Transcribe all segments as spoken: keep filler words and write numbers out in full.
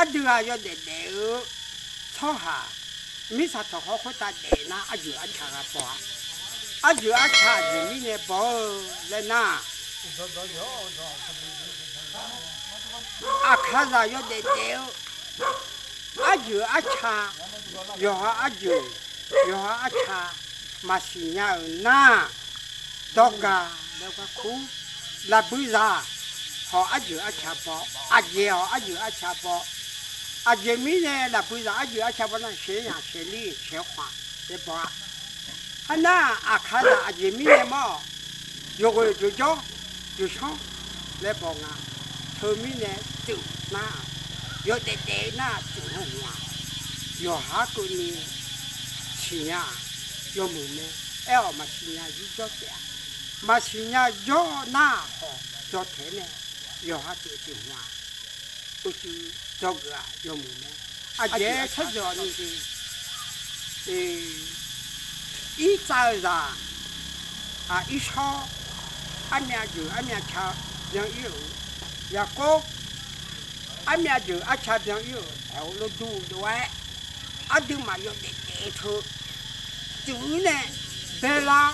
Aqdui-aq yawdaef daef-eu tsawrhaq, mirtsaq tanqkhawr khoertav daef nar arjeuq arca gha baw-a. Arjeuq arca aqjeq mirnae baw-eu laer nar, Aqkaqzaq yawdaef daef-eu arjeuq arca, yawqha arjeuq, yawqha arca maqsiq nya-euq nar, dawrgaq laer garkur, lafbuizaq hawq arjeuq arca baw, aqjeq hawq arjeuq arca baw. Aqjeq mirnae lafbuizaq arjeuq arca baw nar, shaeq yaq shaeq lir shaeq khaq laer baw-a. Arnar, Aqkaqzaq aqjeq mirnae mawr-awq, yawqghoeq jawqjawr jawqshanr laer baw nga. Teumirnae tsuif nar, yawdaef daef nar tsuif-anr hmq-aq, yawqha keuvni siqnya-aq, yawmuiq mae. Aer-awq maqsiqnya yurjawr taef-a. Maqsiqnya jawr nar hawq dzaw taef-aer nae, yawqha tsuif tsuif hmq-aq, uicuiv dzawgeuf-aq yawmuiq mae. Aqjeq shardzawq ni, irtsav-eu zaq, irshawr, armyav jeuq armyav ca byan ir-euq, yaqkov, armyav jeuq arca byan ir-euq aeq-eu lof dur-eu lof-aer, aqduimaf yawdaef daef-eu teu, tsuif-ir nae baelar,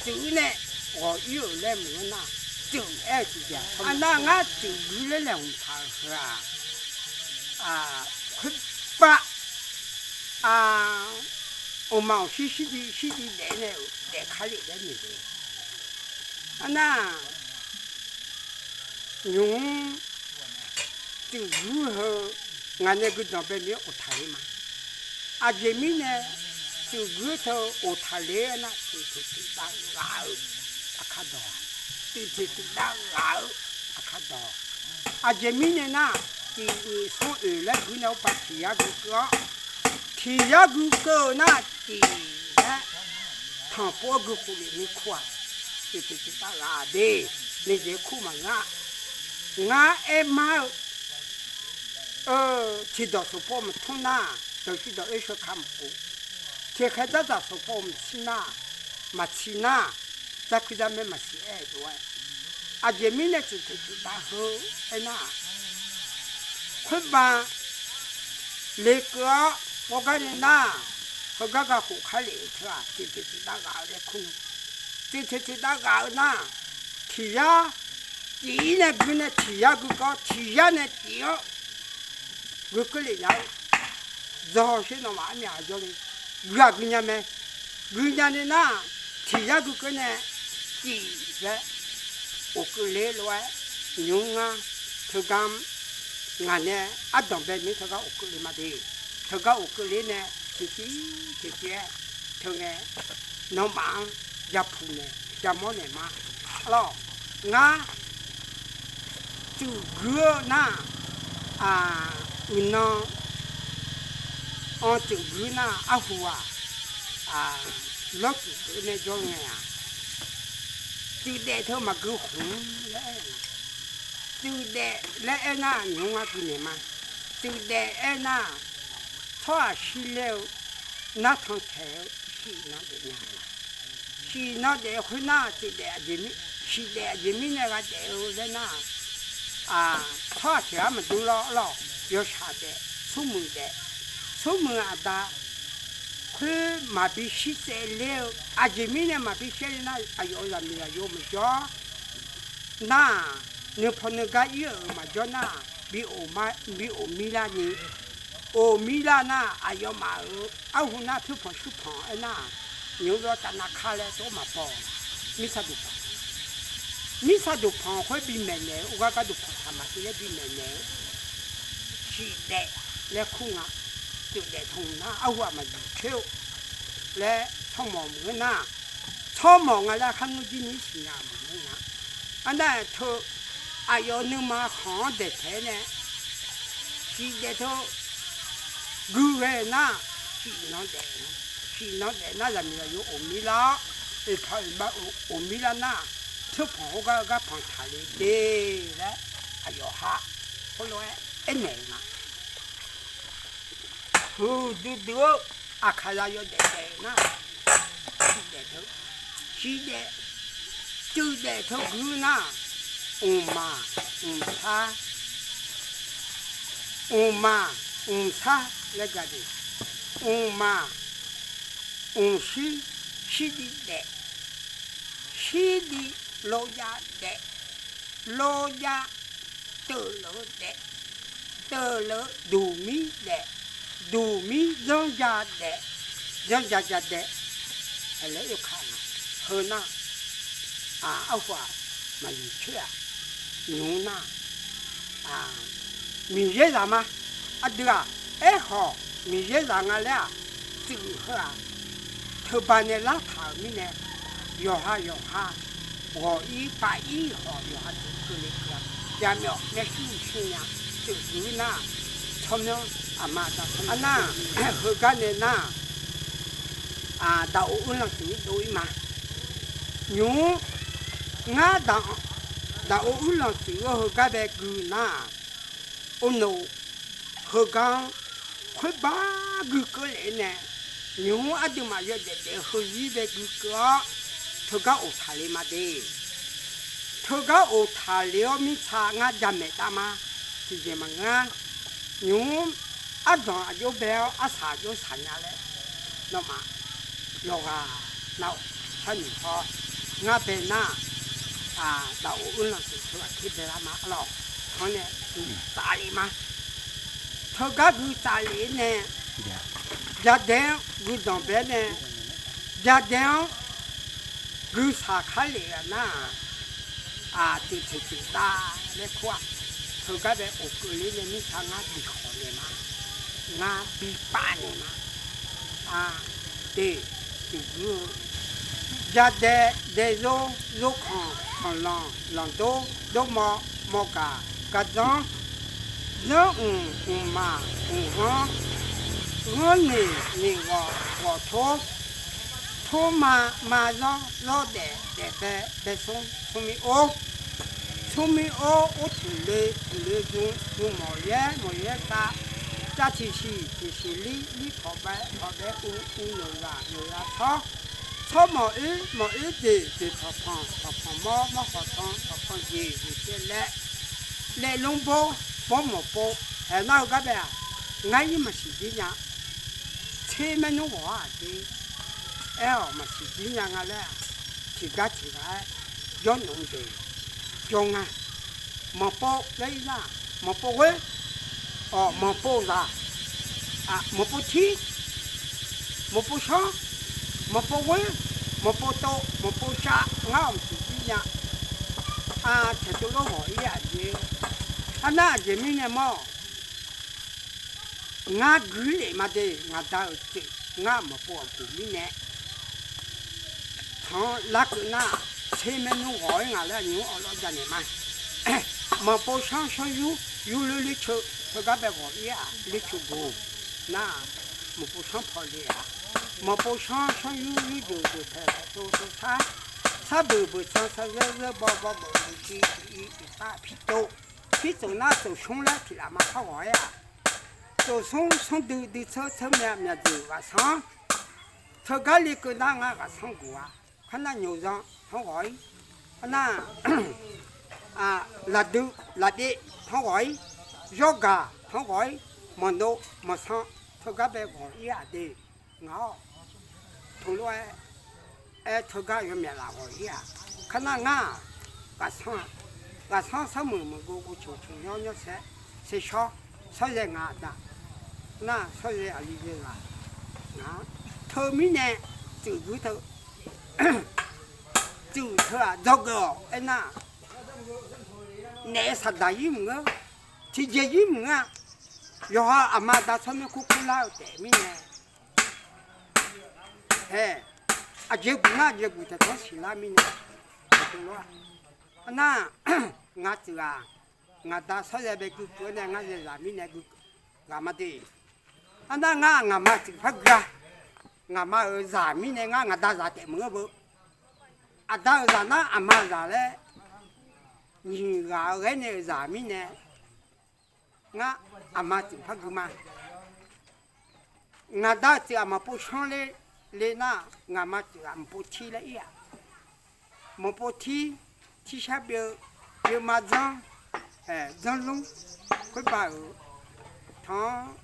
tsuif-ir nae ghawq ir-euq laer maqngeur nar, tsuif aer-eu tiqjeq-aq, arnar ngar tsuif guir laer laeqhmq taq-euq heu-aq, khoerpav, mqmaq awqshir shirdiv shirdiv daef nae-euq daef kar lef laer noeq-eu. Arnar, nymq-mr tsuif guir heu ngaq nae guidanq bae mir-anr oftaq ler ma. Aqjeq mirnae tsuif guir teu oftaq ler-aer nar, tsuif tsuif tsuif dav ghaq-eu aqkar dawq-aq, tsuif tsuif tsuif dav ghaq-eu aqkar dawq. Aqjeq mirnae nar, tiq nyiq smr oeq laer guir nae arpaq tiq yar gui keuv-awr, tiq yar gui keuv-eu nar, tiq laer tanqpov-awr gui khof lef ni kur-aq, tsuif tsuif tsuif dav ghaq de. Ni jeq kur maqngeur-a. Ngar aer mar-eu tiqdawq sanqpov maqtmr nar, dawqshiq dawq oer sheu ka maqkov. Tiqkhaeq dzardzaq sanqpov maqtmr nar, maqtsiq nar, dzarkuir dzarmaer maqsiq aer-eu lof-aer, aqjeq mirnae tsuif tsuif tsuif dav heu aernar-aq, khoerbav lekeuv-awr ghawrgar nae nar, heugar gaq khof kar lef-eu teu-aq, tsuif tsuif tsuif dav ghaq-eu laer kur-eu. Tsuif tsuif tsuif dav ghaq-eu nar, tiq yar, tiq ir nae gui nae tiq yar gui keuv-awr, tiq yar nae tiq-anr gui keuv lef nya-eu. Dzaw sher nawmaf armyaq jawr le. Gui-aq gui nya mae. Gui nya nae nar, tiq yar gui keuv nae tiq laer of keuv ler lof-aer, nymq-mr ngar teugar ngaq nae ardanq bae mir teugar of keuv le ma de. Teugar of keuv ler nae tiqtiv tiqtiv-aer teu ngae, nawmaf-anr japuq naeq jamawr naeq ma. Arlawr, ngar tsuif guir-eu nar, uiqnan anr tsuif guir nar arhu-aq, lawr tsuif guir nae jawr ngae-aq, tsuif daef teu maqgui khmq laer aer-eu nga. Tsuif daef laer aernar, nymq-mr ngar gui naeq ma. Tsuif daef aernar, tsawrhaq shirler-eu, nartan taeq-eu, shiq nan daef nya-eu. Shiq nan daef khoernar, tsuif daef aqjeq mir, shiq daef aqjeq mirnae gha daef-eu laer nar, tsawrhaq tiq ghaq maqdur lawr lawr, yawshaq daef, smrmuiq daef, smrmuiq aqda, khoer maqbi shir tsaevler-eu, aqjeq mirnae maqbi shir ler nar, aqyawf-euq zaqmiq zaqyo maqjawr nar-aq, nuipaw nuigar ir-euq maqjawr nar-aq, bi of ma, bi of mir lar ni, of mir lar nar, aqyawfmaf-euq arhu nar pyurpanq shurpanq aernar-aq, nymq-mr lawr tavnav kar laer tov maqbaw. Mirtsaq duqpanq, mirtsaq duqpanq khoer bi maeqnaeq-eu, urgar gar duqpanq taq maqsiq laer bi maeqnaeq-eu, shiq daef laer kur nga. Tsuif daef tanq nar arhu-aq maqjuq coer-eu laer tsawrmawq maqngeur nar, tsawrmawq nga laer kharngeur jir ni siqnya maqngeur nya. Arnar-aq teu, aqyawf nuima khanq-anr daeq taef-aer nae, shiq daef teu gui ghae nar, shiq nan daef, shiq nan daef nar zaqmiq zaqyo of mir lar-awr, oeqpaq oeqma of mir lar nar, tsawrpanq khoergar gar panq taq le de laer, aqyawf ha khoerlof-aer aernaeq-eu nga. Huiqdui dui-eu, aqkaqzaq yawdaef daef nar, shiq daef teu, shiq daef, tsuif daef teu gui nar, mqmaq mqpar Mqmaq mqsar laer gaq de. Mqmaq mqshir, shirdiv daef, shirdiv lovjav daef, lovjav teuqleuv daef, teuqleuv duqmir daef, duqmir janrja daef, janrja ja daef. Laer oe ka nga. Heu nar, arhu-aq, maqyuq coer-aq, nymq-mr nar, Miqyaer zaq ma. Aqdui-aq, aerkhawf Miqyaer zaq nga laer-aq, tsuif heu-aq, teuba nae lartaq-euq mirnae, yawqha yawqha ghawq-ir pav-ir khawf yawqha tsuif keuvle keuv-a. Javmyawf myavshuir shuir nya tsuif guir nar, tsawrmyanr aqma aqda tsawrmyanr nar, heugar nae nar, daqoq uirlanq tsuif-ir dov-ir ma. Nymq-mr ngar daqoq uirlanq tsuif-eu heugar bae gui nar-aq, Ovnoq heugar-anr khoerbar gui keuv lef-aer nae, nymq-mr aqduimaf yawdaef daef-eu heuzir bae gui keuv-awr, teugar oftaq le ma de. Teugar oftaq le-awr mirtsa ngar jamaeq dav ma. Tiqjeq maqngeur-a. Nymq-mr ardanq aqjox bae-awr arsaq aqjox saq nya laer, nawmaf yawqghaq nav-awq. Sharnoeq haw, ngar bae nar-aq, daqoq uirlanq tsuif teughaq ter bae lar ma arlawq. Tanr nae tsaf le ma. Teugar gui tsaf lef-aer nae, jadae-anr gui danqbae-aer nae, jadae-anr gui saq kar lef-a nar-aq, aqtsuif tsuif tsuif dav laer kur-aq, teugar bae of keuvler nae mirtsa ngar bif khawf naeq ma. Ngar bi pav naeq ma. Aqdui, jadae, daezor, zorkhanq, khanqlanq, lanqdor, dormaw, mawgaq, gardzanr, zanr mq, mqmaq, mqghanr, ghanr noeq, noeq ghawq, ghawq tor, tor ma, ma zanr, zanr daef, daef bae, bae smr, smrmir or, smrmir or, or tsuif le, tsuif le zm, zm mawq yaer, mawq yaer cav, cav tiqsiq, tiqsiq lir, lir pawq bae, pawq bae uv, uv noeqzaq, noeqzaq tsawr, tsawr mawq oer, mawq oer deq, deq pawqpanq, pawqpanq mawr, mawr pawqtan, pawqpan jeq, jeq caev laev, laev lmr bawr, bawr mawq pov. Aernar heugar bae-aq, ngar ir maqsiq jir nya. Tser maernmr ghawq-ar aqjeq. Aer-awq maqsiq jir nya nga laer-aq, tiqgar tiqghaq-aer jawrnmq-eu deuq jawr nga. Manqpov laer ir nar, manqpov ghoer, manqpov zaq, manqpov tir, manqpov shanr, manqpov ghoer, manqpov tov, manqpov shav, ngar-awq maqsiq jir nya. Taeqdov lor ghawq ir aqjeq. Arnar aqjeq mirnae mawr-awq. Ngar guir lef ma de, ngaq da-euq tseuf ngar manqpov aqguq mirnae tanq-anr larkeuv nar, tser maernmr ghawq-ir ngaq laer nymq-mr awvlawv janaeq ma. Manqpov shanr shanr yur, yur loer ler ceu, heugar bae ghawq ir-aq ler ceu gov nar, manqpov shanr paw le-aq, manqpov shanr shanr yur, yur jeuq jeuq paeq paeq tov tov sar, sar beuq beuq can can zeur zeur baw baw beuq beuq civ civ ir iqpar pi tov, pi tsof nar tsof smr laer tiq laf ma par ghawq-aer-aq, tsof smr smr dui dui tseur tseur myav myav deuq ghaq sanr-anr, teugar lekeuv nar ngar ghaq sanr guf-a. Kharnar nyoqzan tanr ghawq-ir, kharnar lafdui lafdev tanr ghawq-ir, yawrgaq tanr ghawq-ir, manqdov manqsan teugar bae ghawq-ir-aq de. Ngaq-awr tmq lof-aer aer teugar yawmyaq laf ghawq-ir-aq, kharnar ngar-aq, ghaqsanr-aq, ghaqsanr sarmuiq muiqgov ghovceuq ceuq nyanr nyanr saer, saer shawr, shawrzae ngaq da, nar shawrzae aqli zae ghaq ngaq-anr teumirnae tsuif guir teu, tsuif teu-aq dzawgeuf-awq aernar, naef saqdaq ir mq ngeur, tiqjeq ir mq ngeur-a. Yawqha aqma aqda tsawrmyanr kurkur lar-eu taef mirnae, hae, aqjeq guq nar aqjeq guq taeq tanr siqlar mirnae, aqdui lor-a. Arnar, ngaq tsuif-aq, ngaq da shawrzae bae guikeuv-awr nae ngar zaeqzaq mirnae gui ghaq ma de. Arnar ngar ngaqma tsuif par gui-a. Ngaqma-euq zaq mirnae ngar ngaq da zaq taef meuq-anr beu. Aqda-euq zaq nar aqma zaq laer nyiq ghaq-eu ghaer nae-euq zaq mirnae, ngar aqma tsuif par gui ma. Ngaq da tsuif-aq manqpov shanr ler, ler nar, ngaqma tsuif-aq manqpov tir laer ir-aq, manqpov tir, tirshar byov, byov ma dzanr, dzanr lmr, khoerba-euq Can-anr,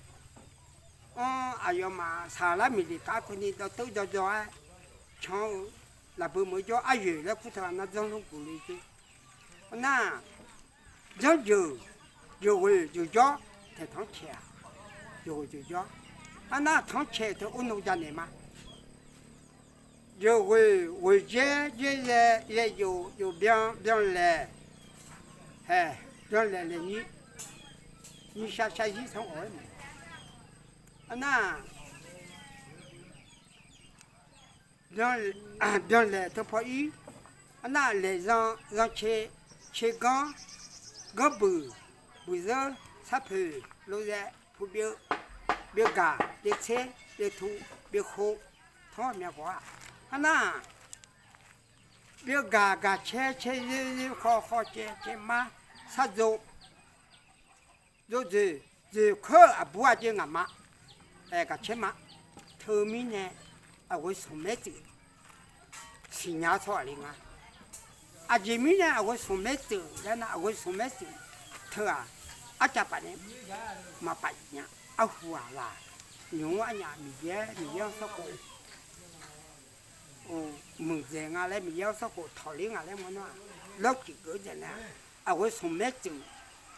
anr aqyawfmaf saqlar miqliq kar keuvni dawrtawr jawrjawr-aer can-eu lafbui meuq-eu jawr aryoeq laer kur taq-a nar janrluf guq le jer. Arnar, janrjeuq, jeuqghoeq jeuqjawr taeq tanrcaeq-aq, jeuqghoeq jeuqjawr. Arnar tanrcaeq teu urnov janaeq ma. Jeuqghoeq ghoeqdzer dzer yae, yae jof jof byan byan laeq, hae, byan laeq laeq nyir, nyir shar shar zir tanrghawq-aer mae. Arnar, byan laeq teu paw ir, arnar laeq zan zan ce, ce ganr, ganr buiq, buiqzeur, sarpoeq, lozae, pu byeu, byeu gaq, byeu tser, byeu tu, byeu khov, tanrhawq myav ghawq-a. Arnar, byeu gaq gaq caer caer zir zir khawv khawv caev caev mar, sar dzoq, dzoq dzoeq, dzoeq khoer-eu aqbur aqjeq ngaqma, aer gaq caer ma. Teumirnae aqghoe smq maer tsuif siqnya-awr tsawrhaq le nga. Aqjeq mirnae aqghoe smq maer tsuif laer nar, aqghoe smq maer tsuif teu-aq, arcav paf nae maqpaf nya. Arhu-aq laq, nymq-mr arnyaf Miqyaer, Miqyaer-anr sarkhof muiqdzaeq nga laer, Miqyaer-anr sarkhof tawqler nga laer mawrnar-aq, lawrkiq geuf-eu dzaeq nae-aq, aqghoe smq maer tsuif,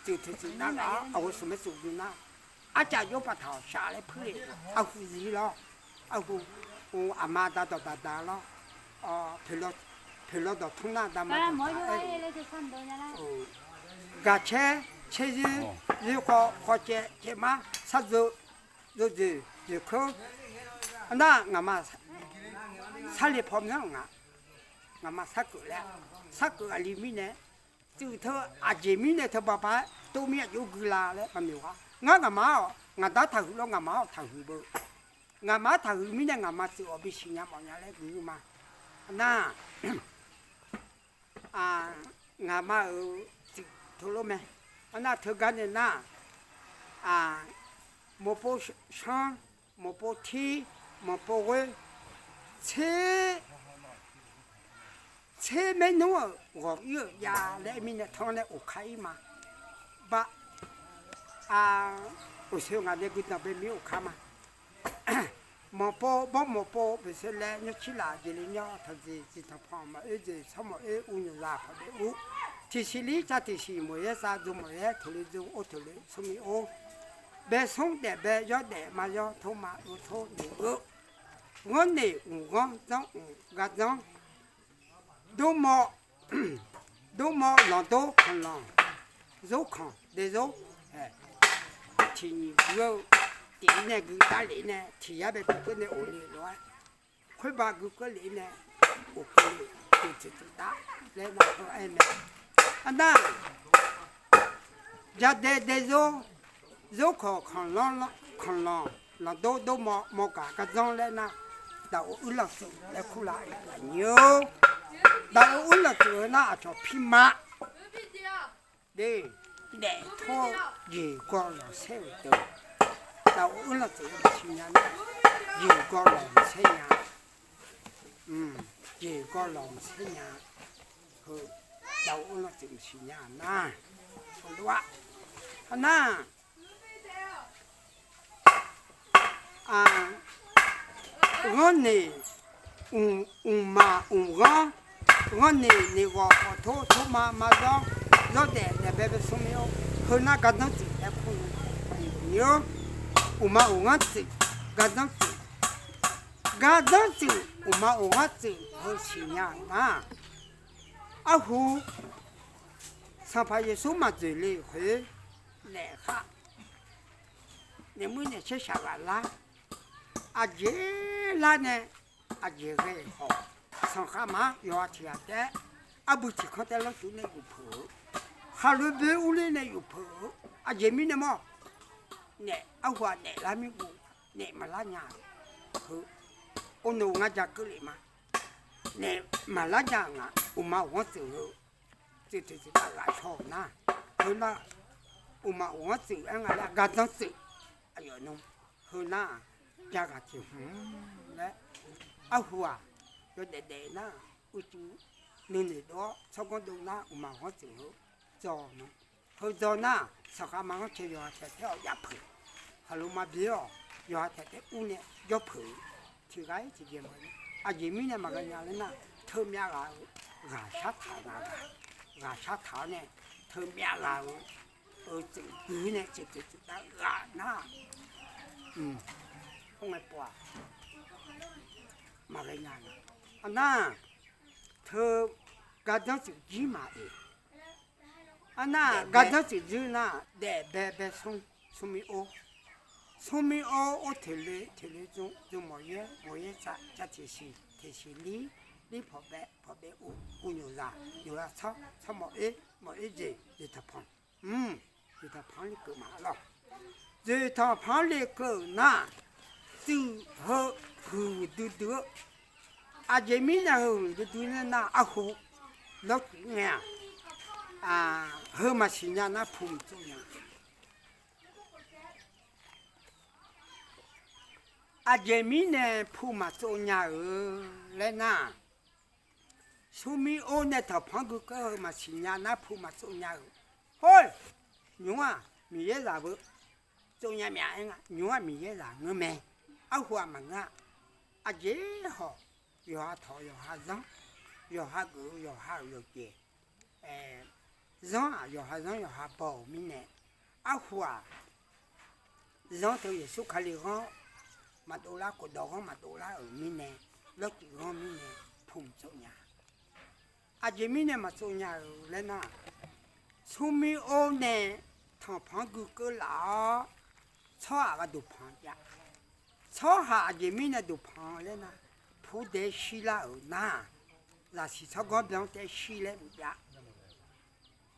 tsuif teu tsuif nar-aq, aqghoe smq maer tsuif dui nar, arcav jawr paftaq-awq shaq laer puir le. Arhu zir lawr, arhu, aqma da dawq daq daq lawr, poeqlawr dawq tmr nar dama dawq daq-aer, gaq caer, caer zir, zir khawv khawv caev caev mar, sar dzoeq, dzoeq dzoeq dzoeq khoer, arnar ngaqma sarle paw myanr nga. Ngaqma sarkeuv laer, sarkeuv aqli mirnae, tsuif teu aqjeq mirnae teu baqba-aer tov mir aqjox gui la laer maqnoeq-a. Ngar ngaqma-awq, ngaqda taqhuiq lawr ngaqma-awq taqhuiq beu. Ngaqma-anr taqhuiq mirnae ngaqma tsuif-awq bisiq nya mawf nya laer gui-eu ma. Arnar, ngaqma-euq tsuif teulof mae. Arnar teugar nae nar, mawqpov shanr, mawqpov tir, mawqpov ghoer, tser, tser maernmr-euq ghawq ir-euq jav laer mirnae tanr nae of kar ir ma. Ba, uqsoer ngaq nae guidanq bae mir of kar ma. Mawqpov bawr mawqpov boeqsoe laer nymrcir laf jeq le nymr tanqjeq jeq tanqpanq maqoer jeq tsawrmawq oer uv nymq zaq pawqdaef ur. Tiqsiq lir cav tiqsiq mawq-aer cav dzoq mawq-aer teuq le dzoq or teuq le smrmir or. Bae smr daef bae yawr daef ma yawr tor ma ur tor noeq ur. Ghanrnaeq uq ghanr janr uq gar janr. Dormawr, dormawr lanqdor kanqlanq, zorkanq daezor, tiq nyiq gui-eu, tiq ir nae gui dar lef nae tiq yar bae gui keuv nae of le lof-aer, khoerba gui keuv lef nae of keuv le, tiq tiq tiq dar laer nar-eu aer mae. Arnar, jadae daezor, zorkanq kanqlanq, lanqdor dormawr mawrgaq gar janr laer nar, daqoq uirlanq tsuif laer kur la aqnyir-or. Daqoq uirlanq tsuif-eu nar aqcawq pirma. Daef tor-eu jeqgawv lawqsaer-euq deuq, daqoq uirlanq tsuif-eu maqsiq nya nar, jeqgawv lawqsaer nya, jeqgawv lawqsaer nya. Heu, daqoq uirlanq tsuif maqsiq nya nar, arnar, ghanrnaeq, mqmaq mqghanr, ghanrnaeq naeq ghawq khawf tor tor ma ma zawr, zawr daef daef bae bae smrmir-or. Heu nar gardanr tsuif laer kur-eu aqnyir-or. Uqma uqghanr tsuif, gardanr tsuif, gardanr tsuif uqma uqghanr tsuif heu siqnya nar, arhu Sanqpaq Yeqsur maqdzoeq le-euq khoer naef khar, naef muir naef caer shaq ghaq lar, aqjeq lar nae aqjeq ghae-euq khawf, sanqkhav maqanr yawqha tiq ghaq taef-aer, arbui tiq kanr taef-aer lanrcuf nae yufpeuq-eu, khaqloe boe urler nae yufpeuq-eu, aqjeq mirnae mawr, naef arhu-aq naef lar mir guv, naef maqlar nya-eu, heu, ornoq ngar ja keuvle ma. Naef maqlar nya-euq ngaq uqma uqghanr tsuif heu, tsuif tsuif tsuif ghaq shaw-euq nar, heu nar, uqma uqghanr tsuif aer nga laer gardanr tsuif, aqyawf nmr, heu nar-aq, ja ghaq tiq hmq laer, arhu-aq, yawdaef daef nar, uicuiv nuinoeq dov-awr tsawrganr dov nar uqma uqghanr tsuif heu, dzaw nmr, heu dzaw nar-aq sanqkhav maqanr cae yawqha cae taef-awr jav peuq. Aqloq maqbi-awq. Yawqha taef taef ur nae jawr peuq-eu tiq ghaq-ir tiqjeq maqngeur. Aqjeq mirnae maqghae nya laer nar, teumyav ghaq-eu ghaqshar taq-eu nga ghaq. Ghaqshar taq-awr nae teumyav ghaq-eu, eu tsuif guiq nae tsuif tsuif tsuif dav ghaq nar, mr, khoerngae pov-aq, maqghae nya nga. Arnar, teu gardanr tsuif jir maqoeq. Arnar, gardanr tsuif jir nar, daef bae bae smr, smrmir or. Smrmir or, or teq le, teq le jm, jm mawq yaer, mawq yaer tsav, tsav teq siq, teq siq lir, lir pawq bae, pawq bae uv, uv nyoqzaq, nyoqzaq tsawr, tsawr mawq oer, mawq oer jeq, jeq tanqpanq. Mr, jeq tanqpanq-anr lekeuv ma lawr. Jeq tanqpanq-anr lekeuv-euq nar, tsuif heu huiq duidui-eu, aqjeq mirnae heu huiq duidui nae nar, arhu lawrtsuif ngae-aq, heu maqsiq nya nar pu maqtsov nya. Aqjeq mirnae pu maqtsov nya-eu laer nar, smrmir or nae tanqpanq-anr guikeuv heu maqsiq nya nar pu maqtsov nya-euq. Hor, nymr-aq Miqyaer zaq beu tsov nya myav aer nga. Nymr-aq Miqyaer zaq ngeur mae. Arhu-aq maqngeur-a. Aqjeq hawq, yawqha tawq yawqha zanr, yawqha geuf-eu yawqha-euq yawqjeq, zanr-aq yawqha zanr yawqha baw-euq mirnae, arhu-aq zanr teu Yeqsur Kali ghanr maqdov lar, khofdawq ghanr maqdov lar-euq mirnae, lawrtsuif ghanr mirnae pu maqtsov nya. Aqjeq mirnae maqtsov nya-euq laer nar, smrmir or nae tanqpanq-anr guikeuv laf-awr, tsawrhaq ghaq duqpanq jav. Tsawrhaq aqjeq mirnae duqpanq laer nar, pudae shirlar-euq nar, zaqsiq tsawrganr byan-anr taef shir laer maqjav.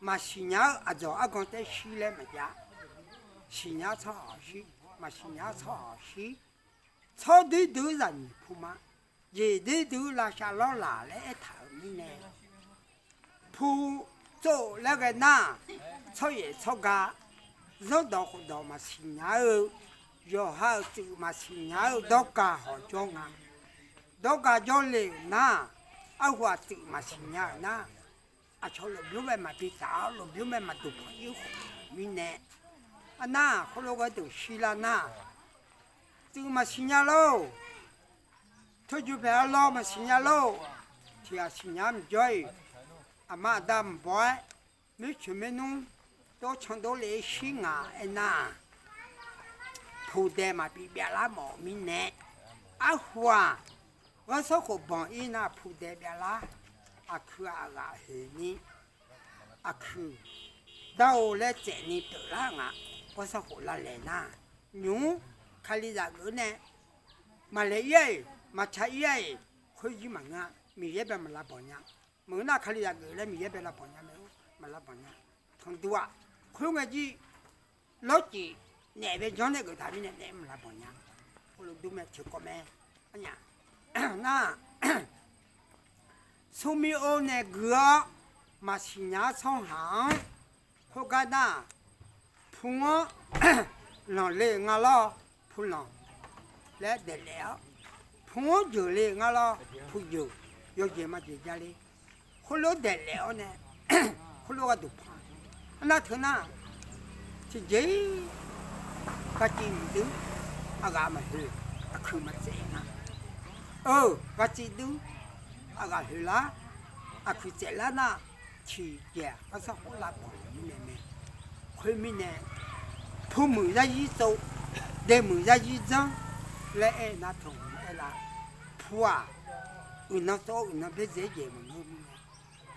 Maqsiq nya-eu aqdzawq argan taef shir laer maqjav. Siqnya-awr tsawrhaq shir, maqsiq nya-awr tsawrhaq shir. Tsawr doer deuq-eu zaqnyiq pu ma. Jeq doer deuq-eu lavshav lawrlaq laer aertaq-euq mirnae, pu tsov laer ghae nar, tsawryaef tsawrga, zanrdawq khofdawq maqsiq nya-eu, yawqha-euq tsuif maqsiq nya-eu dawrgaq hawq jawr nga. Dawrgaq jawrle-euq nar, arhu-aq tsuif maqsiq nya-euq nar, aqcawq lmqbymr bae maqbi taf-awr lmqbymr bae maqduqpanq ir khof mirnae, arnar khoerlof gharduq shirlar nar, tsuif maqsiq nya lor. Teujeq paeq-awr lawr maqsiq nya lor. Tiqghaq siqnya-anr maqjawr-iq, aqma aqda maqbaw-aer, moercoeq maernmr dawrcan dawrle-aer shir ngaq aernar, pudae maqbi byavlar mawf-euq mirnae, arhu-aq, ghanr sanrkhof banq ir nar pudae byavlar. Aqkuir aqghaq hoeq ni, aqkuir dar-or laer tsaefni pyeuflar nga. Ghanr sanrkhof lavlaeq nar, nymq-mr Kalizaq geuf nae maqlaeq ir-a-iq, maqtsaq ir-a-iq, khoer jir maqngeur-a. Miqyaer bae maqlavbanq nya. Maqngeur nar Kalizaq geuf laer Miqyaer bae lavbanq nya mae-or, maqlavbanq nya. Tanqduq-aq, khoerngae jir lawrcif naef bae janrnaeq geuf taq mirnae naef maqlavbanq nya. Khoerlof dur mae tiqkawv mae. Arnyaf nar, smrmir or nae gui-awr maqsiq nya-awr tsawrhaq-anr khoergar nar, pu-anr lanqle nga lawr, pu lanq laer daeqlaef-awr, pu-anr jeuqle nga lawr, pu jeuq, yawjeq majeq jale. Khoerlof daeqlaef-awr nae, khoerlof gharduq panq. Arnar teu nar, tiqjeq-ir, ghaqciv muiqdui, aqghaq maqhoeq, aqkuir maqtsaef nar, eu, ghaqciv dui, aqghaq hoeqlar, aqkuir tsaeflar nar, tiqjeq-aq ghanr sanrkhof lavbanq mirnae mae. Khoermirnae, pu muiq zarzir tsov, dae muiq zarzir janr laer aer nar, tanqmuiq aerlar. Pu-aq, uiqnan tsov-awr uiqnan byaerdzae-aer jeq maqngeur mirnae,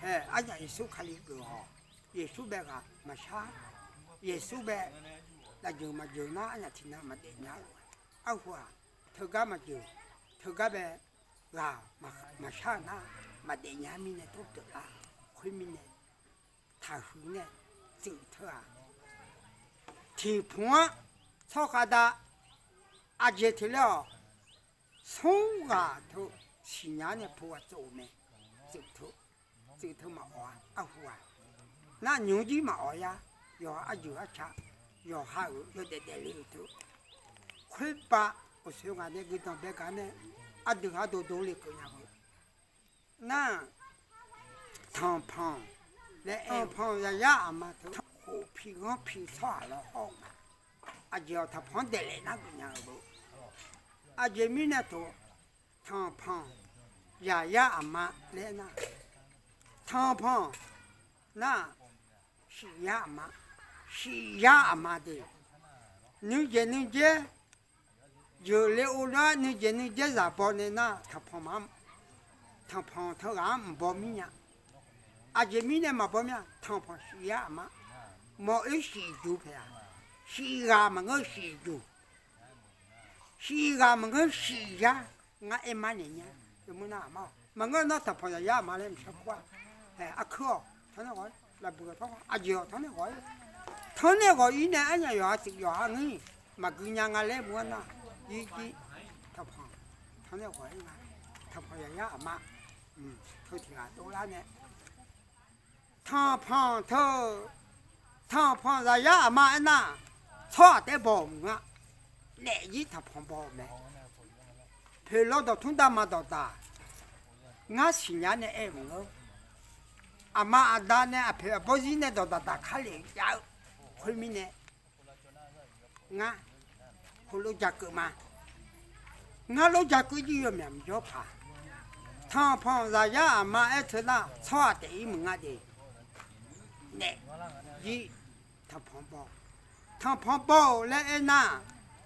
ae, arnyaf Yeqsur Kali geuf-awq. Yeqsur bae ghaq maqshar. Yeqsur bae lafjeuq maqjeuq nar, arnyaf tiqnan maqdaef nya-a. Arhu-aq, teugar maqjeuq, teugar bae ghaq maqshar-euq nar, maqdaef nya-a mirnae tov pyeuflar. Khoermirnae, taqhuiq nae tsuif teu-aq, tiqpmq-anr tsawrkhav dav aqjeq teuler-awq. Smr ghaq teu siqnya nae pu ghaq tsov-euq mae. Tsuif teu, tsuif teu maqawf-a. Arhu-aq, nar nymq-mr jir maqawf-a. Yawqha arjeuq arca, yawqha-euq yawdaef daefle-euq teu, khoerpav uqsoer ngaq nae guidanq bae gaq nae, aqdui ardov dov le keuv nya-eu. Nar, tanqpanq laer aer-eu, tanqpanq yaqyar aqma teu khof pi ghanr pi tsawrhaq lawr hawr-eu nga. Aqjeq-awq tanqpanq-anr daeflaef nar geufnya-eu bo. Aqjeq mirnae toq, tanqpanq zaqyar aqma laer nar, tanqpanq nar, shiqyar aqma, shiqyar aqma de. Nuijeq nuijaer jeuqle-eu nar, nuijeq nuijaer zaq baw nae nar, tanqpanq ma, tanqpanq teughaq-anr mqbaw mir nya. Aqjeq mirnae maqbaw mir-a, tanqpanq shiqyar aqma, mawq-ir shiq juq paeq-aq, shiq ghaq maqngeur shiq juq, shiq ghaq maqngeur shiq yar, ngar aer mar naeq nya. Maqngeur nar tanqpanq zaqyar aqma laer mqshar kur-a. Aqkuir-awq tanqnaeq ghawq-ir, lafbuiq-awq tanqnaeq ghawq-ir, tanqnaeq ghawq-ir, tanqnaeq ghawq-ir nae arnyaf yawqha tiq yawqha ngeur-ir, maqgui nya nga laer mur-anr nar, yir jir tanqpanq tanqnaeq ghawq-ir nga. Tanqpanq zaqyar aqma, teu tiq ghaq dovlar nae, tanqpanq teu, tanqpanq zaqyar aqma aernar, tsawrhaq taef-aer baw-euq maqngeur-a. Naef jir tanqpanq baw-euq mae. Poeqlawr dawqtmr darma dawqdaq, ngar siqnya nae aer-eu maqngeur. Aqma aqda nae aqpoeq aqbawr zir nae dawqdaq daq kar lef jav-eu khoermirnae, ngar heulof ja keuv ma. Ngar lof ja keuv jir yawmyaq mqjawr paq. Tanqpanq zaqyar aqma aer teu nar, tsawrhaq taef-ir maqnga de. Naef jir tanqpanq baw, tanqpanq baw-eu laer aernar,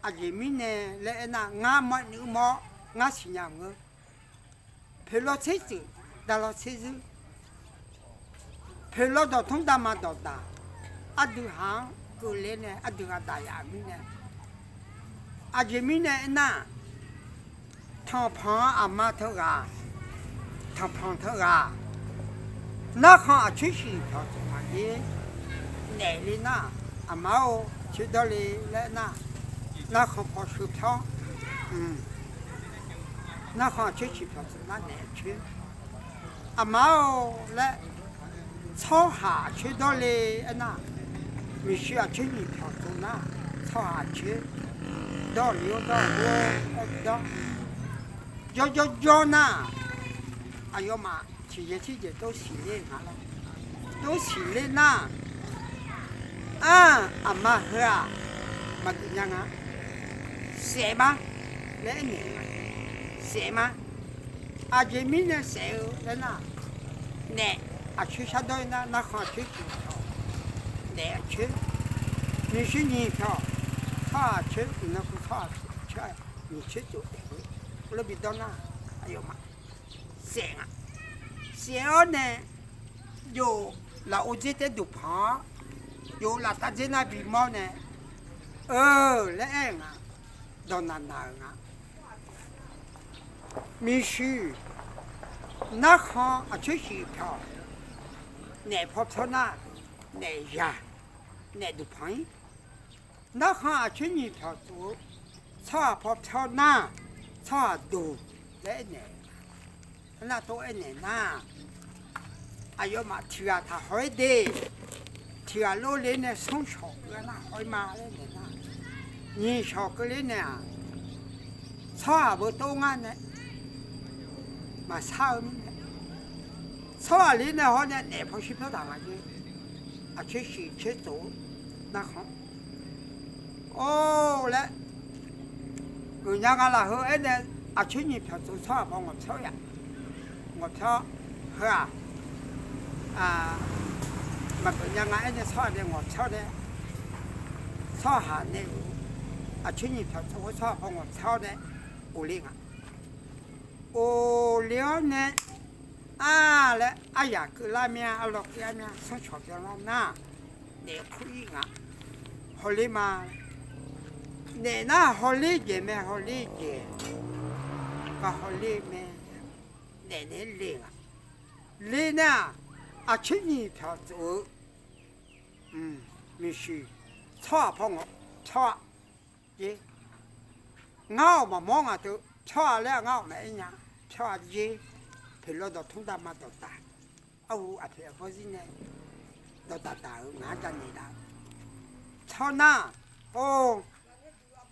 aqjeq mirnae laer aernar, ngar mawrnuiv mawr, ngar siqnya maqngeur. Poeqlawr tser tsuif, daqlawr tser zuir, poeqlawr dawqtmr darma dawqdaq, aqdui haq-anr keuvle nae aqdui ghaq daqyaf-euq mirnae, aqjeq mirnae aernar, tanqpanq-anr aqma teughaq, tanqpanq teughaq, narkhan aqcoer shiq pyawq tsof maqjaer naef le nar, aqma-or, coer dawrle laer nar, narkhan paw sheu pyawr, narkhan aqcoer shiq pyawq tsof nar naef coer. Aqma-or laer, tsawrhaq aqcoer dawrle aernar, miqshuir aqcoer nyiq pyawq tsof nar, tsawrhaq aqcoer dawrle-or dawr-or, dawr, jawrjawr jawr nar, aqyawfmaf tiqjeq tirjeq tov siqler nga lawr. Tov siqler nar, ar, aqma heu-aq maqgeuf nya nga. Saef ma laer aernaeq nga. Saef ma. Aqjeq mirnae saef-eu laer nar, naef aqcoer shardawr-ir nar, narkhan aqcoer tsof, naef aqcoer, miqshuir nyiq pyawq, tsawrhaq aqcoer, iqnan ku tsawrhaq aqcoer, nyiq coer tsof taef-eu, lof bi dawr nar, aqyawfmaf saef nga. Saef-awr nae, jov lafov dzer taer duq panq-awr, jov laftav dzer nar bimawr nae, eu laer aer-eu nga. Dawqnaq naq-euq nga. Miqshuir, narkhan aqcoer shiq pyawq, naef paw pyawr nar, naef yaq, naef duq panq-ir. Narkhan aqcoer nyiq pyawq tsof-eu, tsawrhaq paw pyawr nar, tsawrhaq duq laer aernaeq. Arnav tov aernaeq nar, aqyawfmaf tiq ghaq taq haw-ir de. Tiq ghaq lor le nae smr shawq keuv-aer nar haw-ir ma laer naeq nar, nyiq shawq keuvler nae-aq, tsawrhaq beu tov ngar nae maqsar-eu mirnae, tsawrhaq ler nae hawr nae naef paw shir pyawr taq nga jer. Aqcoer shiq coer tsof-eu narkhan, or laer, geufnya nga laf heu aernae, aqcoer nyiq pyawq tsof-eu tsawrhaq paw ngawq pyawr yaf, ngawq pyawr, heu-aq, maqgeuf nya nga aernae tsawrhaq nae ngawq pyawr nae, tsawrhaq nae-euq, aqcoer nyiq pyawq tsof-eu tsawrhaq paw ngawq pyawr nae, of le nga. Of le-awr nae, ar laer aryaq keuvlar mya, arlawr keuvlar mya, smr cawq byanlar nar, naef kur-ir nga. Hawler ma. Naef nar hawler jeq mae, hawler jeq. Gar hawler mae. Naef naeq-aer le nga. Le nar-aq, aqcoer nyiq pyawq tsof-eu, miqshuir, tsawrhaq paw ngawq pyawr-a. Jer, ngar-awq maqmawr ngaq teu, pyawr-a laer ngar-awq maqaer nya. Pyawr-a jer, poeqlawr dawqtmr darma dawqdaq, arhu aqpoeq aqbawr zir nae dawqdaq daq-euq ngaq-anr janaeq daq-eu. Tsawrnar, or,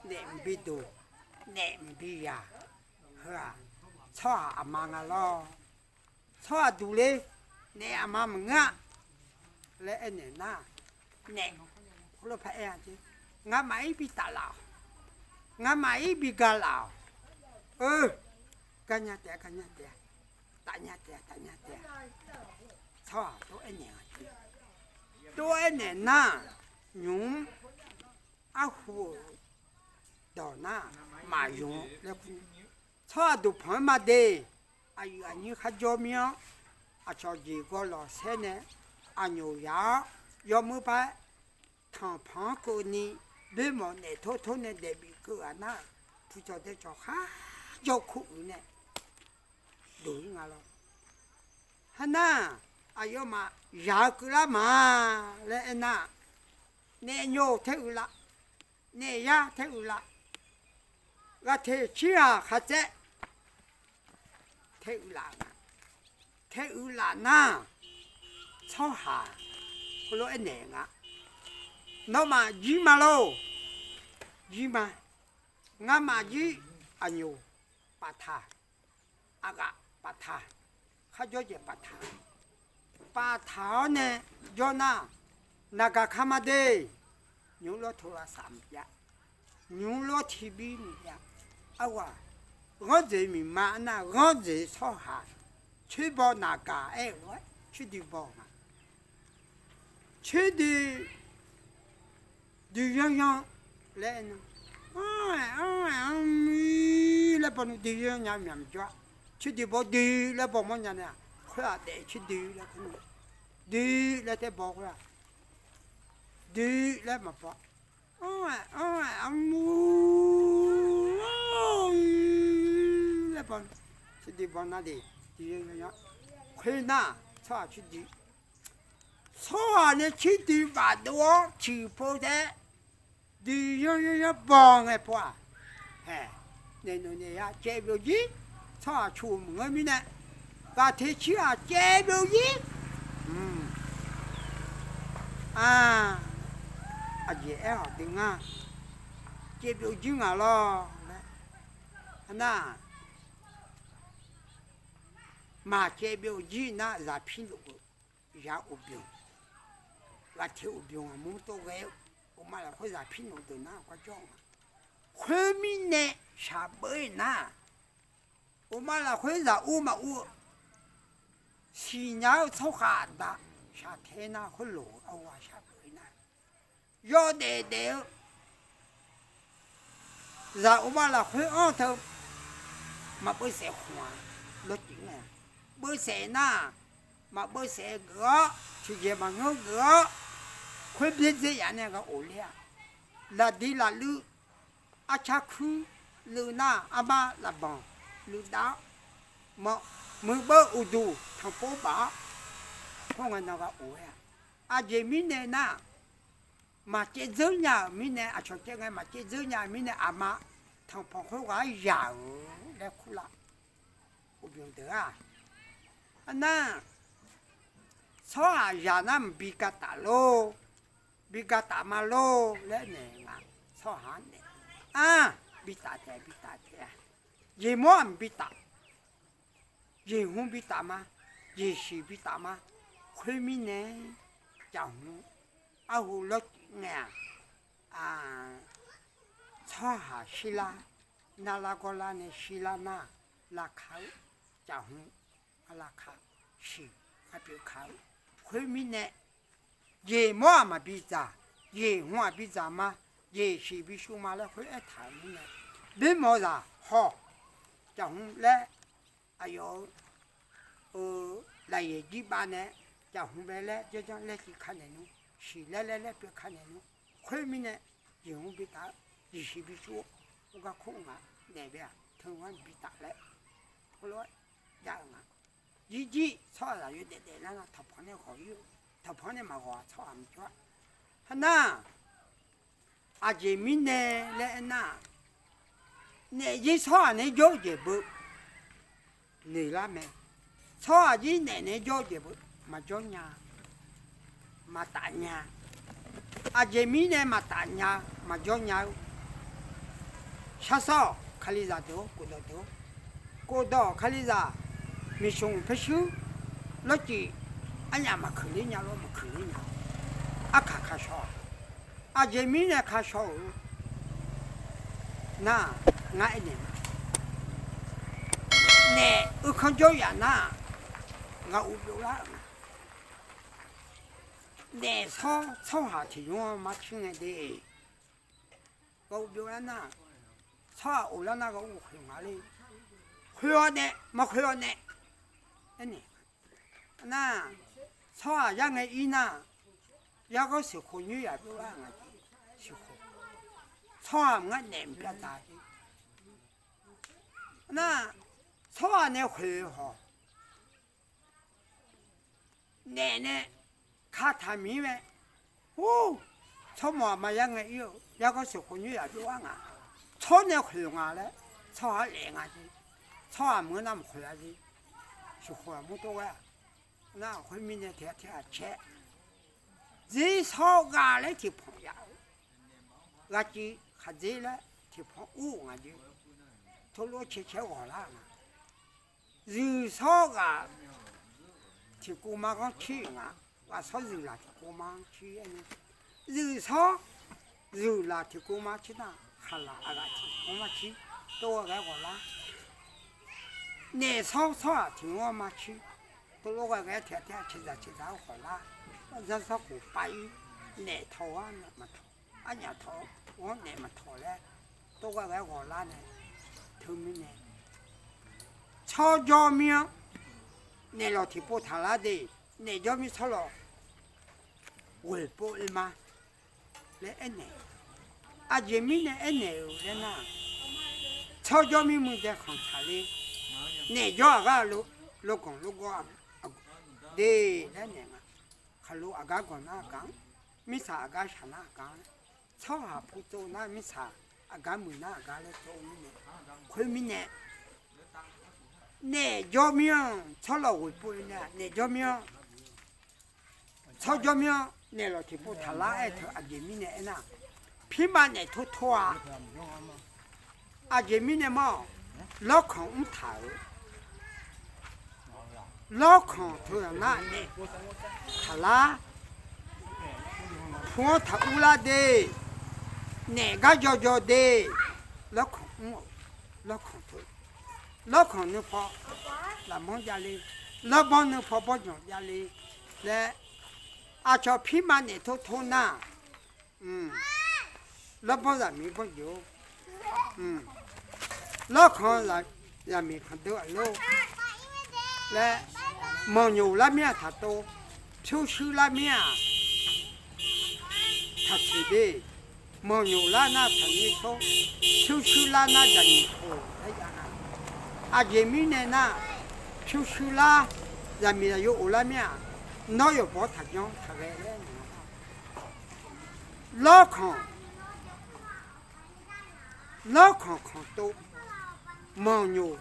naef mqbi duq, naef mqbi yaq, heu-aq, tsawrhaq aqma nga lawr. Tsawrhaq duq le, naef aqma maqngeur-a laer aernaeq nar, naef khoerlof par aer-a jer. Ngamaf-ir bi taflaf-awq. Ngamaf-ir bi galaf-awq. Eu, garnya taef-a, garnya taef-a, tafnya taef-a, tafnya taef-a. Tsawrhaq tov aernaeq-a. Tov aernaeq nar, nymq-mr arhu-euq dawq nar maqyawq-a laer kur. Tsawrhaq duqpanq-anr maqde, aqyuif aqnyir kharjawr mir-anr, aqcawq jeq gawrlawq saer nae, aqnyoq yaq-awr yawmuir par tanqpanq-anr keuvni, boermawf naef tor tor nae daef bif keuv-aq nar, pucawq daecawq kharjawr kur uiq nae doq-ir nga lawr. Harnar, aqyawfmaf yaq-eu keuvlar ma laer aernar, naef nyo taer uiqlaf, naef yar taer uiqlaf, ghaqteq cirghaq khaqtsaev taer uiqlaf nga. Taer uiqlaf nar, tsawrhaq heulof-aer naeq nga, nawmaf jir ma lor. Jir ma. Ngamaf jir aqnyoq paftaq, aqghaq paftaq, kharjawr jeq paftaq. Paftaq-awr nae jawr nar, naqgaq kama de, nymq-mr lawr tov lavsav maqjav, nymq-mr lawr tiqbir maqjav. Arghaq, ghanr dzoeq miqma nar ghanr dzoeq tsawrhaq, coer baw naqgaq aer-eu lof-aer coer dui baw nga. Coer dui, dui yanryanr laer aer nar, anr-aer anr-aer anr-ir laer baw nu dui yanrnya myaq maqjawr-a. Coer dui baw dui laer baw mawrnya nae-aq, khoer-aq daef coer dui laer kur nu, dui laer taer baw khoer-aq, dui laer maqbaw. Anr-aer anr-aer anr-ir laer baw, coer dui baw nar de, dui yanryanr. Khoernar, tsawrhaq coer dui, tsawrhaq nae coer dui bafdov-awr ciqpov taef-aer dui yanryanr baw ngae pov-aq, hae, naeq noeq naeq ya caev byov jir, tsawrhaq cu maqngeur mirnae, ghaqteq cirghaq caev byov jir. Aq, aqjeq aer-awq dui ngar, caev byov jir ngaq lawr laer. Nar, maqcaev byov jir nar zaq pirluf-eu, zaq uqbymq, ghaqteq uqbymq aqmur tov ghae-eu, uqma lafkhoer zaq pirluf deuq nar gar jawr-eu nga. Khoermirnae shaqbeur-ir nar, uqma lafkhoer zaq ur maqur-eu, siqnya-eu tsawrkhav aqda shaqtae nar khoerlof-eu arghaq shaqbeur-ir nar, yawdaef daef-eu zaq uqma lafkhoer anr teu maqbeuv saef khmq-aq, lawr tiq ngae, beuv saef nar, maqbeuv saef geuf-awr tiqjeq maqngeur geuf-awr, khoer byaerdzer yaf nae ghaq of ler-a. Lafdi lafluiv, arcar kuir luiv nar, armar lafbanq luiv dav-awr, muiqbeuv uqduq tanqpov baf-awr, khoerngae nan ghaq of-aer-a. Aqjeq mirnae nar, maqcaev dzeur nya-euq mirnae, aqcawq caev ngae maqcaev dzeur nya-euq mirnae, aqma tanqpanq khoerghaq-anr yaq-euq laer kurlaf. Uqbymq deuq-aq, arnar, tsawrhaq zaq nar mqbi ga taf lor, bi ga taf ma lor laer naeq nga. Tsawrhaq-anr naeq, ar, bi taf taef, bi taf taef-a. Jeqmawr-aq mqbi taf, jeqhmq bi taf ma, jeqshiq bi taf ma. Khoermirnae, caqhmq arhu lawr ngae-aq, tsawrhaq shirlar, narlar gawrlar nae shirlar nar, lavka-eu, caqhmq, lavka, shiq, gharpyeuf ka-eu. Khoermirnae, jeqmawr-aq maqbi dzaq, jeqhmq-aq bi dzaq ma, jeqshiq bi shuv ma laer khoer aertaq-euq mirnae, boermawf-eu zaq haw, caqhmq laer aqyawf-eu lafyaeq jir bav nae, caqhmq bae laer janrjanr laer civ ka naeq nmr, shiq laer laer laer pyeuf ka naeq nmr. Khoermirnae, jeqhmq bi taf-eu, jeqshiq bi shuv-eu, gar kur nga, naeq bae-aq teu-anr bi taf laer, heulof-aer jav-eu nga. Jirjir tsawrhaq zaq yawdaef daef nar, tanqpanq nae ghawq-ir-eu, tanqpanq nae maqghawq-aq tsawrhaq maqjawr-a. Harnar, aqjeq mirnae laer aernar, naef jir tsawrhaq naeq-aer jawr-eu jeq beu noeq lar mae. Tsawrhaq jir naef naeq-aer jawr-eu jeq beu maqjawr nya, maqtaf nya. Aqjeq mirnae maqtaf nya, maqjawr nya-eu, sharsawr-awq, kalizaq deuq-or, khofdawq deuq-or, khofdawq kalizaq, miqsmq paershuir lawrcif, arnyaf maqkuiq ler nya lor, maqkuiq ler nya. Arkaq kaq shaw-aq, Aqjeq mirnae ka shaw-euq nar, ngar aernaeq ma. Naef uikanr jawr yaf nar, ghaq uv byovlar-euq ma. Naef shawr tsawrhaq tiq nymr-anr mar cir ngae de. Ghaq uv byovlar nar, tsawrhaq of lar nar ghaq uv khoeq nga le. Khoeq-awr nae, maqkhoeq-awr nae. Aernaeq nar, tsawrhaq yar ngae ir nar, yargawr sheuqkhof nymr yaf byovlar-euq nga jeq. Sheuqkhof, tsawrhaq maqngar naef mqbyav dzaq jeq. Nar, tsawrhaq nae khoeq-eu hawq, naef nae kataq mir mae. Ur, tsawrmawq aqma yar ngae ir-eu yargawr sheuqkhof nymr yaf byov-ar nga. Tsawr nae khoeq nga laer, tsawrhaq laef nga jeq. Tsawrhaq meuq-anr nar maqkhoeq-a jeq. Sheuqkhof aqmur tov ghae-aq, nar khoermirnae tiq ghaq tiq ghaq caer. Zir shawr ghaq laer tiq panq yaf-eu, ghaq civ khaqdzer laer tiq panq ur-euq nga jeq. Tov lof cae caer ghawq lar-euq nga. Zuiq shawr ghaq tiqkov ma ghanr cir-euq nga. Ghaq shawr zuiqlaq tiqkov ma ghanr cir-aer ni, zuiq shawr zuiqlaq tiqkov ma cir nar, khaqlaq aqghaq tiqkov ma cir, tov ghae ghae ghawq lar. Naef shawr tsawrhaq tiq nymr-anr ma cir, tov lof ghae ghae-aer tiq ghaq tiq ghaq cae dzaq cae dzaq-aer khawf lar. Zanrsanrkhof pav-ir, naef tawq-ar naef maqtawq, arnyaf tawq-anr naef maqtawq laer, tov ghae ghae-aer ghawq lar nae, teumirnae tsawrjawr mir-anr naef lawq tiqpov taqlar de. Naef jawr mir tsawrlawq ghoeq pov-ir ma laer aernaeq. Aqjeq mirnae aernaeq-euq laer nar, tsawrjawr mir muiqdzae khanq tsaq le. Naef jawr aqgar lo, loganq logawr de laer naeq nga. Khaqlo aqgar ganq nar aqgar-anr, mirtsaq aqgar shaq nar aqgar-anr, tsawrhaq pu tsov nar mirtsaq aqgar muiq nar aqgar laer tsov-eu mirnae, khoermirnae, naef jawr mir-anr tsawrlawq ghoeq pov-ir nae naef jawr mir-anr, tsawrjawr mir-anr naef lawq tiqpov taqlar-aer teu aqjeq mirnae aernar, pirma naef tor tor-a. Aqjeq mirnae mawr-awq, lawrkhanq mr taq-euq, lawrkhanq teu ghaq nar naef taqlar, pu-anr taqur lar de, naef gar jawr jawr de, lawrkhanq mr-awq, lawrkhanq teu, lawrkhanq nuipaw lafmanr javle, lawrbanr nuipaw banrjanq javle laer, aqcawq pirma naef tor tor nar, lawrbanr zaqmiq banrjoe-or, lawrkhanq zaqmiq khanqdeuv aqlor laer, manqnyoq lar mir-aq taqtov, pyurshuir lar mir-aq taqtseq de. Manqnyoq lar nar taqnyir shawr, pyurshuir lar nar zaqmiq khof laer jav nga. Aqjeq mirnae nar, pyurshuir lar zaqmiq zaqyo of lar mir-aq, nawr yawqbaw taqjanr taqghae laer nar, lawrkhanq, lawrkhanq khanqtov, manqnyoq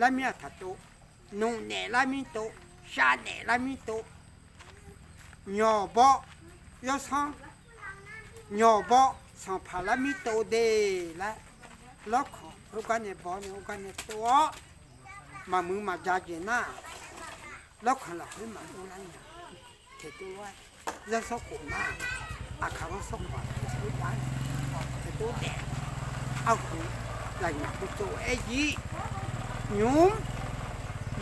lar mir-aq taqtov, nmq naef lar mir tov, shav naef lar mir tov, nyawq bawr, yawsanr nyawq bawr sanqpaq lar mir tov de laer, lawrkhanq khoergar nae bawr nae khoergar nae tov-awr, maqmuiq maqja jeq nar, lawrkhanq lafkhoer maqmr lar nya. Teqtov-aer zanrsanrkhof nar, aqkaq ghanrsanrkhof-aq teqtov daef, teqtov daef, arhu lafnyaf pu tsov-aer jir, nymq-mr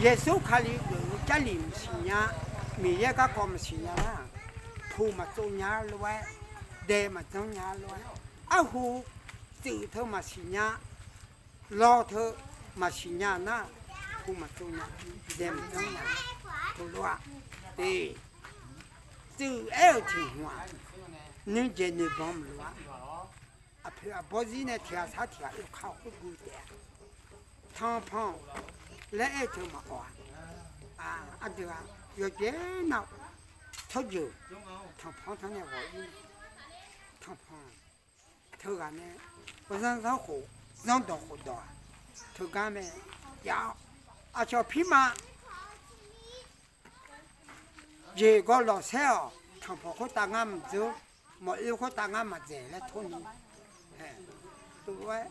Yeqsur Kali geuf-eu Jarlif maqsiq nya, Miqyaer garkawv maqsiq nya nar, pu maqtsov nya lof-aer, dae maqdzanr nya lof-aer, arhu tsuif teu maqsiq nya, law teu maqsiq nya nar, pu maqtsov nya, dae maqdzanr nya, tov lof-a. Te, tsuif aer-euq tiq hmq-aq, nuijaeq noeqbanq maqlof-a. Aqpoeq aqbawr zir nae tiq ghaq sar tiq ghaq oekar-awr khoergu taef-a. Tanqpanq laer aer-eu teu maqawq-a. Aqdui-aq, yawqjeq nar, tsawrjeuq tanqpanq-anr tanr nae ghawq-ir, tanqpanq teughaq nae, zanrsanrkhof, zanrdawq khofdawq-aq, teugar mae. Jav-awr, aqcawq pirma jeq gawv lawq saer-awq, tanqpanq khoertav ngar maqdzeur, mawq oer khoertav ngar maqdzaeq laer tawrni, tov-aer,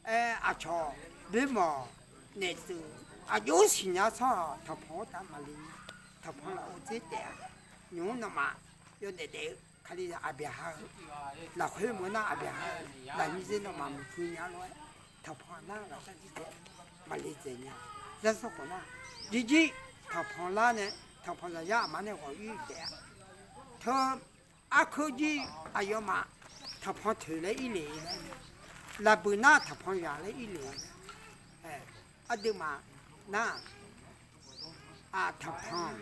aer aqcawq bymawq naeqtsuif aqjox siqnya-awr tsawrhaq tanqpanq khoertav maqli, tanqpanq lafov dzer taef-a. Nymq-mr nawmaf yawdaef daef-eu Kalizaq Aqbyaqha-eu, lafkhoer meuq nar Aqbyaqha-eu, lafnyir dzer nawmaf muiqpuiv nya lof-aer, tanqpanq nar ghaqsar jir taef maqle dzaeq nya. Zanrsanrkhof nar, jirjir tanqpanq lar nae, tanqpanq zaqyar aqma nae ghawq ir taef-a. Teu arkeuv jir aqyawfmaf tanqpanq toeq laer ir le laer, laqbuiq nar tanqpanq yaq laer ir le laer, aqduimaf nar, tanqpanq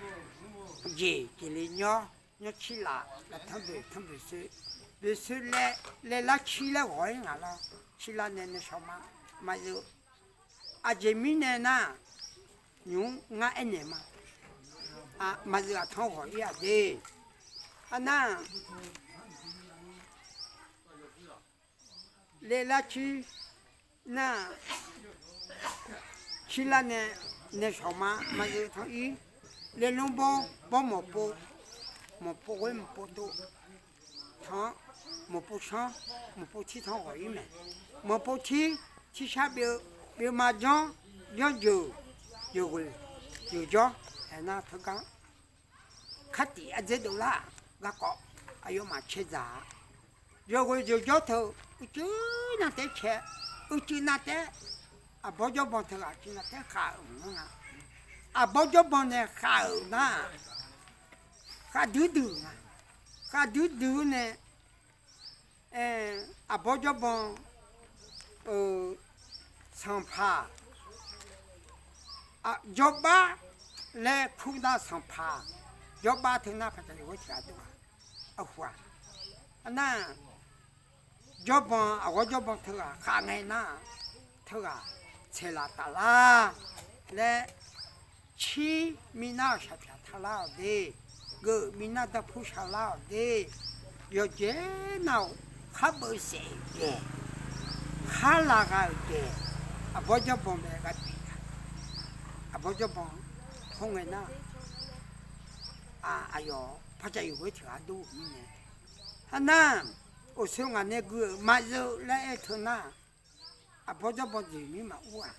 jeq jeq le nyawr, nyawr cir laf, laftanr boeq tanr boeq soe, boeq soe laer, laelar cir laer ghawq-ir ngaq lawr. Cirlar nae nae shawq ma, maqzeu. Aqjeq mirnae nar, nymq-mr ngar aernaeq ma. Maqzeu aqtanr ghawq-ir-aq de. Arnar, laelar cir nar, cirlar nae nae shawq ma, maqzeu tanr-ir. Laelmr bawr, bawr mawqpov, mawqpov ghoer mawqpov tov tanr, mawqpov sanr, mawqpov tir tanr ghawq-ir mae. Mawqpov tir, tirshar byov, byov ma janr, janr jeuq, jeuq ghoeq, jeuq jawr, aernar teugar Khartiq ardzer dovlar-aq, garkawv aqyawfmaf cae dzaq-a. Yawqghoe yawqjawr teu uicuiv nar taef-aer cae, uicuiv nar taef-aer, aqbawr jawrban teughaq uicuiv nar taef-aer khav-euq maqngeur nga. Aqbawr jawrban nae khav-euq nar, khavduir duiq nga. Khavduir duiq-eu nae, aqbawr jawrban-eu sanqpaq, jawrbar laer kurdav sanqpaq, jawrbar teu nar paqcawq yawq ghoer tiq ghaq dov-aq, arhu-aq, arnar, jawrban aqghawr jawrban teughaq khav ngae nar, teughaq tsaeqlaf taflar laer, cir minav-euq shaqpyaq taqlar-awq de, geuf minav darpur shaqlar-awq de, yawqjeq nav-euq kharbeuv saef-euq jeq, khar lavgha-euq jeq, aqbawr jawrban bae gha pyeuf-a. Aqbawr jawrban hawr ngae nar, aqyawf paqcawq yawq ghoer tiq ghaq dov-euq mirnae, arnar, uqsoe ngaq nae gui-euq maqzeu laer aer teu nar, aqbawr jawrban jeq mir maqur-aq,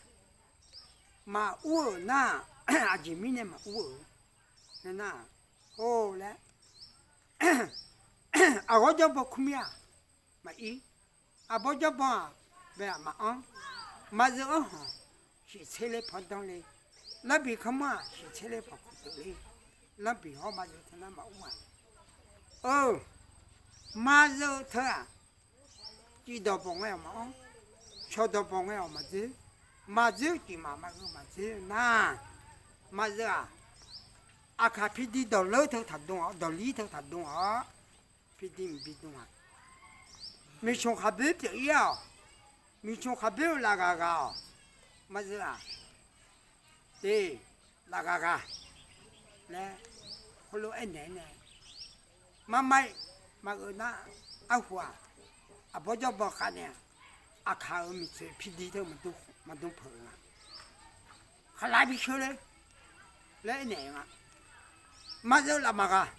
maqur-euq nar, aqjeq mirnae maqur-euq, nar, or laer, aqghawr jawrban kur mir-aq, maqir, aqbawr jawrban-aq, bae-aq maqanr, maqzeu anr hanq, shiqtser ler pandanr le, lanrbiq kanmr-aq shiqtser ler pankuq deuq le, lanrbiq hawr maqzeu teu nar maqur-aq, eu, maqzeu teu-aq, cifdawq bawq ngae-awq maqanr, cawqdawq bawq ngae-awq maqdzoer, maqdzoer cifmaf maqgeu maqdzoer nar, maqzeu-aq, aqkaq pidi dawqleur teu taqdm-awq, dawqlir teu taqdm-awq, pidi mq bidm-aq, miqcmq khaqboer pyeuf-ir-awq, miqcmq khaqboer-eu lafghaq ghaq-awq, maqzeu-aq, de, lafghaq ghaq laer heulof aernaeq-aer nae, marmar-ir maqgeuv nar, arhu-aq, aqbawr jawrban khav nae-aq, aqkaq-euq miqtsoeq pidi teu maqdm peuq-eu nga, khaqlaq bisheu le laer aernaeq-eu nga. Maqzeu lafmaq ghaq,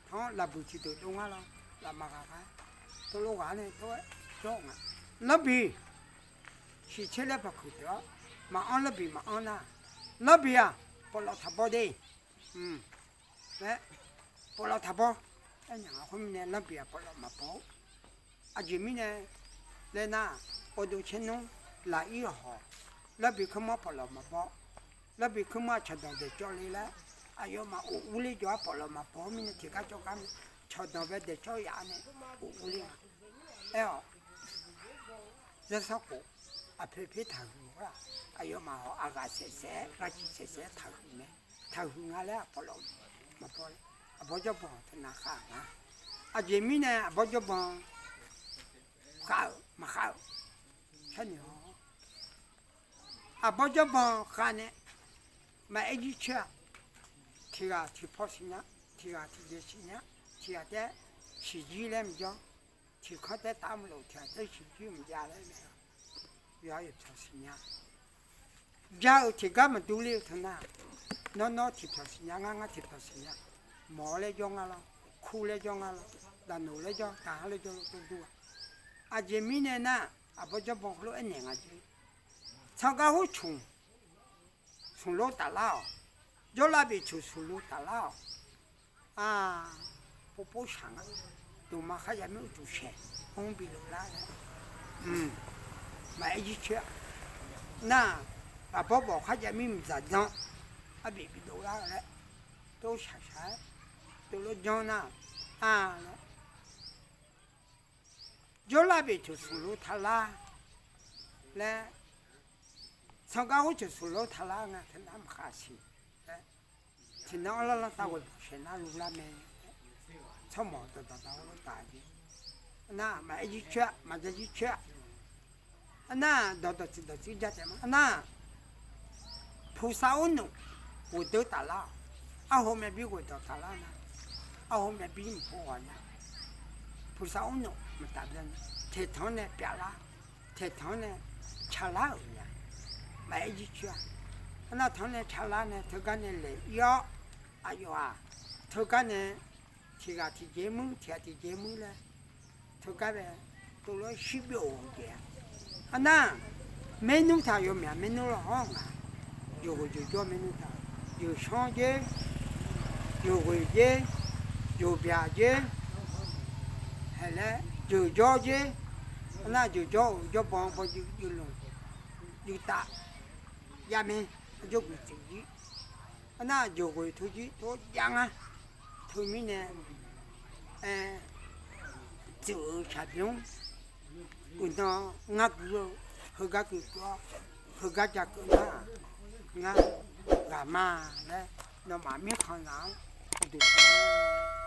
tanr lafbuiq tiqdeuq dov ngar lawr, lafmaq ghaq gar, teulof ghaq nae tov-aer jawr nga. Lanrbiq shiqtser laer pankuq deuq-awr, maqanr lanrbiq maqanr nar, lanrbiq-aq pawqlawf taqbaw de laer, pawqlawf taqbaw. Aernya-a khoermirnae lanrbiq-aq pawqlawf maqbaw-awr, aqjeq mirnae laer nar, awdov caernmr lafir hawq, lanrbiq kanrmr-anr pawqlawf maqbaw, lanrbiq kanrmr-aq cawqdanq daeqcawv le laer, aqyawfmaf of urler jawr-ar pawqlawf maqbaw-awr mirnae tiqgar cawv gar nae, cawqdanq bae daeqcawv yaf-awr nae of urler-a. Aer-awq, zanrsanrkhof, aqpoeq poer taqhuiq-aq, aqyawfmaf hawq aqghaq saeqsaeq-aer ghaqciq saeqsaeq-aer taqhuiq mae. Taqhuiq nga laer-aq pawqlawf maqbaw laer, aqbawr jawrban teu nav khav-euq nga. Aqjeq mirnae aqbawr jawrban khav-euq maqkhav-euq sharnoeq-awr, aqbawr jawrban khav nae maqaer jircoer-aq, tiq ghaq tiq paw siqnya, tiq ghaq tiq jeq siqnya, tiq ghaq taef-aer siqjir laer maqjawr, tiq kanr taef-aer taf maqlof, tiq ghaq taef-aer siqjir maqjav laer mae-a. Yawqha-euq pyawq siqnya, ja-euq tiqgar maqdur ler-eu teu nar, nawr nawr tiqpyawq siqnya, ngar ngar tiqpyawq siqnya, mawq-awr laer jawr ngar lawr, kur laer jawr ngar lawr, daqnoeq laer jawr, daqhar laer jawr lawr, dur-a. Aqjeq mirnae nar, aqbawr jawrban heulof-aer naeq nga jeq, tsanr gar hur cmq smq lor taflar-awq, jawrlav bif cmq smq lor taflar-awq, aq, Povpov shaq nga. Dawqma kharjav mir uqtuq shaeq, mr bi dovlar laer, maqaer jircoer-a. Nar, aqbawr bawf kharjav mir mqdzaq dzan, arbif bi dovlar laer, tov shaq shaq-aer, dovlof janr nar, a laer, jawrlar beq teuq smq lof taqlar laer, tsanr gar ghoer teuq smq lof taqlar nga teunar maqkhav siq laer, tiqnan arlar lanr tav ghoe bawq shaeq nar luvlar mae. Tsawrmawq dawqdawq dawq-eu lof taf jeq. Arnar maqaer jircoer-a, maqja jircoer-a. Arnar dawqdawq tiqdawq tiq ja taef ma. Arnar, puqsar ur nmq ghoeqdeur taflar-awq. Arhu myavbir ghoeqdawq taflar nar, arhu myavbir mqpov ghawq nya. Puqsar ur nmq maqtaf byan nar, taeqtanq-anr nae pyavlar, taeqtanq-anr nae calar-euq nya. Maqaer jircoer-a. Arnar tanq-anr nae calar nae teugar nae laeq ir-awr, aqyawf-aq, teugar nae tiq ghaq tiqjeq muir, tiq ghaq tiqjeq muir laer, teugar bae, tov lof-aer shir byov-euq jeq-a. Arnar, maernmr taq yawmyaq maernmr lawr hawr ngaq, yawqghoeq jeuqjawr maernmr taq, yawqshanr jer, yawqghoeq jer, yawqbyaq jer, haeq laer jeuqjawr jer. Arnar, jeuqjawr-euq jawrban baw juiv juiv lmq, juiv taf, jav mae, jawrghoeq tsuif jir. Arnar, jeuqghoeq teu jir tov jav ngar. Teumirnae, aer, tsuif-euq shaqbymr uqnan ngar gui-eu, heugar gui keuv-awr, heugar ja keuv nar, ngar ghaq ma laer, nawmaf mirkhanq zaq-anr uqduq tanq